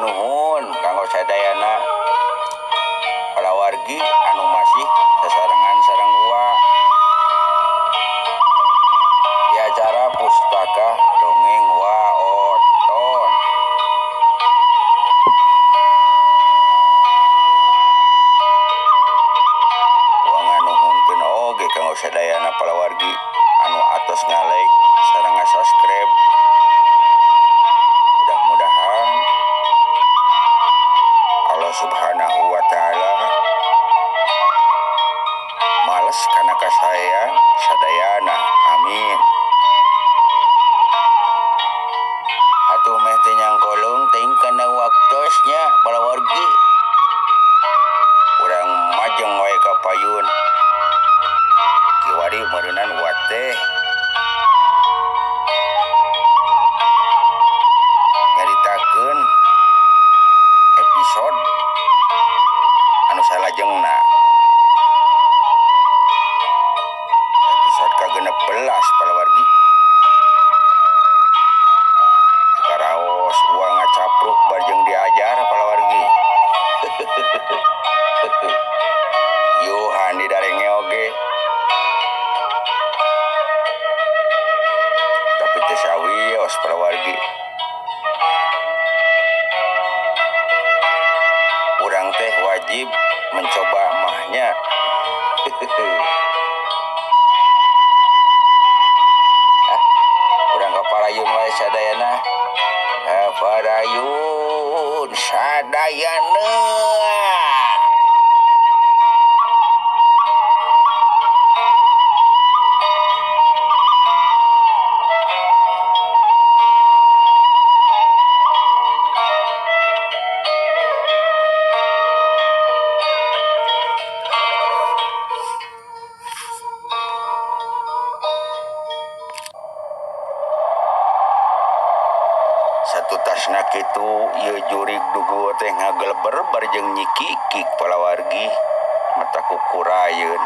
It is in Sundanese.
Nuhun kanggo sadayana palawargi anu masih sasarengan sareng Uwa di acara Pustaka Dongeng Wa Oton. Uwa nganuhunkeun oge kanggo sadayana palawargi anu atos nga-like sareng nga-subscribe. Mudah-mudahan Allah Subhanahu wa Ta'ala males kana kasaean sadayana, amin. Atuh meh teu nyangkolong teuing kana waktosnya palawargi, urang majeng wae ka payun kiwari meureunan Uwa teh nyaritakeun episode anu salajengna, episode ka-16 palawargi. Karaos Uwa ngacapruk barjeng diajar palawargi. Yuhan didarenge oge, tapi teu sawios palawargi. Urang teh wajib mencoba mahnya. Ah, urang ka parayun wae sadayana. Parayun sadayana. Satutasna kitu ieu jurig dugu teh ngageleber barjeng nyikikik palawargi mata kukurayeun.